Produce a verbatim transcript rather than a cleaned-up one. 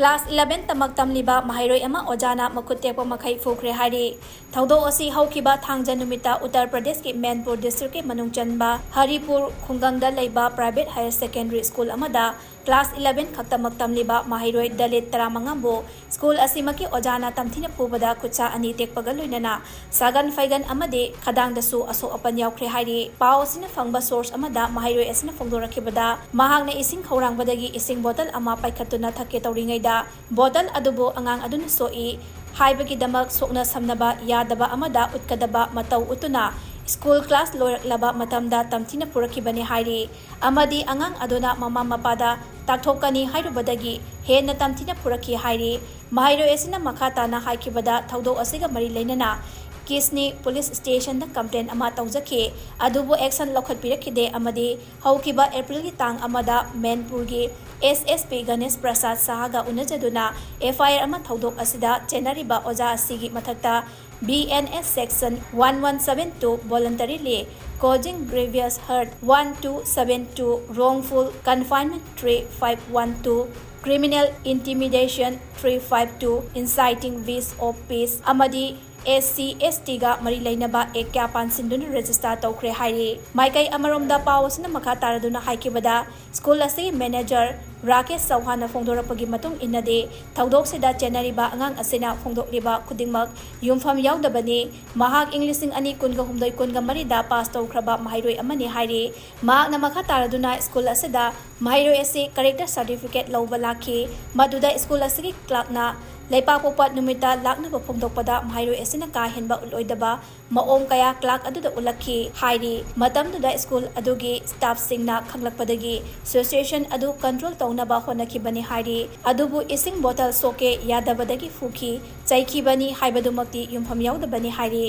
Class eleven ꯇꯃꯛ ꯇꯝꯂꯤꯕ ꯃꯍꯩꯔꯣꯏ ꯑꯃ ꯑꯣꯖꯥꯅ ꯃꯈꯨꯠ ꯇꯦꯛꯄ ꯃꯈꯩ ꯐꯨꯈ꯭ꯔꯦ ꯍꯥꯏꯔꯤ꯫ ꯊꯧꯗꯣꯛ ꯑꯁꯤ ꯍꯧꯈꯤꯕ ꯊꯥꯡꯖ ꯅꯨꯃꯤꯠꯇ ꯎꯠꯇꯔ ꯄ꯭ꯔꯗꯦꯁꯀꯤ ꯃꯦꯟꯄꯨꯔ districtꯀꯤ ꯃꯅꯨꯡ ꯆꯟꯕ ꯍꯔꯤꯄꯨꯔ ꯈꯨꯡꯒꯪꯗ ꯂꯩꯕ private higher secondary school ꯑꯃꯗ class eleven ꯈꯛꯇꯃꯛ ꯇꯝꯂꯤꯕ ꯃꯍꯩꯔꯣꯏ ꯗꯂꯤꯠ ꯇꯔꯥꯃꯉꯥꯕꯨ school ꯑꯁꯤꯃꯛꯀꯤ ꯑꯣꯖꯥꯅ ꯇꯝꯊꯤꯅ ꯐꯨꯕꯗ ꯈꯨꯠꯁꯥ ꯑꯅꯤ ꯇꯦꯛꯄꯒ ꯂꯣꯏꯅꯅ ꯁꯥꯒꯟ ꯐꯩꯒꯟ ꯑꯃꯗꯤ ꯈꯗꯥꯡꯗꯁꯨ ꯑꯁꯣꯛ ꯑꯄꯟ ꯌꯥꯎꯈ꯭ꯔꯦ ꯍꯥꯏꯔꯤ꯫ ꯄꯥꯎ ꯑꯁꯤꯅ ꯐꯪꯕ source ꯑꯃꯗ ꯃꯍꯩꯔꯣꯏ ꯑꯁꯤꯅ ꯐꯣꯡꯗꯣꯔꯛꯈꯤꯕꯗ, ꯃꯍꯥꯛꯅ ꯏꯁꯤꯡ ꯈꯧꯔꯥꯡꯕꯗꯒꯤ ꯏꯁꯤꯡ bottle ꯑꯃ ꯄꯥꯏꯈꯠꯇꯨꯅ ꯊꯛꯀꯦ ꯇꯧꯔꯤꯉꯩꯗ bottle ꯑꯗꯨꯕꯨ ꯑꯉꯥꯡ ꯑꯗꯨꯅ ꯁꯣꯛꯏ ꯍꯥꯏꯕꯒꯤꯗꯃꯛ ꯁꯣꯛꯅ ꯁꯝꯅꯕ ꯌꯥꯗꯕ ꯑꯃꯗ ꯎꯠꯀꯗꯕ ꯃꯇꯧ ꯎꯠꯇꯨꯅ school class ꯂꯣꯏꯔꯛꯂꯕ ꯃꯇꯝꯗ ꯇꯝꯊꯤꯅ ꯐꯨꯔꯛꯈꯤꯕꯅꯤ ꯍꯥꯏꯔꯤ꯫ ꯑꯃꯗꯤ ꯑꯉꯥꯡ ꯑꯗꯨꯅ ꯃꯃꯥ ꯃꯄꯥꯗ ꯇꯥꯛꯊꯣꯛꯀꯅꯤ ꯍꯥꯏꯔꯨꯕꯗꯒꯤ ꯍꯦꯟꯅ ꯇꯝꯊꯤꯅ ꯐꯨꯔꯛꯈꯤ ꯍꯥꯏꯔꯤ꯫ ꯃꯍꯩꯔꯣꯏ ꯑꯁꯤꯅ ꯃꯈꯥ ꯇꯥꯅ ꯍꯥꯏꯈꯤꯕꯗ, ꯊꯧꯗꯣꯛ ꯑꯁꯤꯒ ꯃꯔꯤ ꯂꯩꯅꯅ ꯀꯤꯁꯅꯤ police stationꯗ complaint ꯑꯃ ꯇꯧꯖꯈꯤ, ꯑꯗꯨꯕꯨ action ꯂꯧꯈꯠꯄꯤꯔꯛꯈꯤꯗꯦ ꯑꯃꯗꯤ ꯍꯧꯈꯤꯕ Aprilꯒꯤ ꯇꯥꯡ ꯑꯃꯗ ꯃꯦꯟꯄꯨꯔꯒꯤ S S P Ganesh Prasad ꯁꯍꯥꯒ ꯎꯅꯖꯗꯨꯅ F I R ꯑꯃ ꯊꯧꯗꯣꯛ ꯑꯁꯤꯗ ꯆꯦꯟꯅꯔꯤꯕ ꯑꯣꯖꯥ ꯑꯁꯤꯒꯤ ꯃꯊꯛꯇ B N S section one one seven two voluntarily causing grievous hurt, one two seven two wrongful confinement three five one two, criminal intimidation three five two, inciting wish of peace ꯑꯃꯗꯤ S C S Tꯒ ꯃꯔꯤ ꯂꯩꯅꯕ act ꯀꯌꯥ ꯄꯥꯟꯁꯤꯟꯗꯨꯅ register ꯇꯧꯈ꯭ꯔꯦ ꯍꯥꯏꯔꯤ꯫ ꯃꯥꯏꯀꯩ ꯑꯃꯔꯣꯝꯗ ꯄꯥꯎ ꯑꯁꯤꯅ ꯃꯈꯥ ꯇꯥꯔꯗꯨꯅ ꯍꯥꯏꯈꯤꯕꯗ, school ꯑꯁꯤꯒꯤ manager ꯔꯥꯀꯦꯁ ꯆꯧꯍꯥꯟꯅ ꯐꯣꯡꯗꯣꯔꯛꯄꯒꯤ ꯃꯇꯨꯡ ꯏꯟꯅꯗꯤ, ꯊꯧꯗꯣꯛꯁꯤꯗ ꯆꯦꯟꯅꯔꯤꯕ ꯑꯉꯥꯡ ꯑꯁꯤꯅ ꯐꯣꯡꯗꯣꯛꯂꯤꯕ ꯈꯨꯗꯤꯡꯃꯛ ꯌꯨꯝꯐꯝ ꯌꯥꯎꯗꯕꯅꯤ꯫ ꯃꯍꯥꯛ ꯏꯪ ꯂꯤꯁꯤꯡ ꯑꯅꯤ ꯀꯨꯟꯒ ꯍꯨꯝꯗꯣꯏ ꯀꯨꯟꯒ ꯃꯔꯤꯗ pass ꯇꯧꯈ꯭ꯔꯕ ꯃꯍꯩꯔꯣꯏ ꯑꯃꯅꯤ ꯍꯥꯏꯔꯤ꯫ ꯃꯍꯥꯛꯅ ꯃꯈꯥ ꯇꯥꯔꯗꯨꯅ school ꯑꯁꯤꯗ ꯃꯍꯩꯔꯣꯏ ꯑꯁꯤ character certificate ꯂꯧꯕ ꯂꯥꯛꯈꯤ꯫ ꯃꯗꯨꯗ school ꯑꯁꯤꯒꯤ clerkꯅ ꯂꯩꯄꯥꯛꯄꯣꯛꯄ ꯅꯨꯃꯤꯠꯇ ꯂꯥꯛꯅꯕ ꯐꯣꯡꯗꯣꯛꯄꯗ ꯃꯍꯩꯔꯣꯏ ꯑꯁꯤꯅ ꯀꯥ ꯍꯦꯟꯕ ꯎꯠꯂꯣꯏꯗꯕ ꯃꯑꯣꯡ ꯀꯌꯥ clerk ꯑꯗꯨꯗ ꯎꯠꯂꯛꯈꯤ ꯍꯥꯏꯔꯤ꯫ ꯃꯇꯝꯗꯨꯗ school ꯑꯗꯨꯒꯤ staffꯁꯤꯡꯅ ꯈꯪꯂꯛꯄꯗꯒꯤ situation ꯑꯗꯨ control ꯇꯧꯅꯕ ꯍꯣꯠꯅꯈꯤꯕꯅꯤ ꯍꯥꯏꯔꯤ꯫ ꯑꯗꯨꯕꯨ ꯏꯁꯤꯡ bottle ꯁꯣꯛꯀꯦ ꯌꯥꯗꯕꯗꯒꯤ ꯐꯨꯈꯤ, ꯆꯩꯈꯤꯕꯅꯤ ꯍꯥꯏꯕꯗꯨꯃꯛꯇꯤ ꯌꯨꯝꯐꯝ ꯌꯥꯎꯗꯕꯅꯤ ꯍꯥꯏꯔꯤ꯫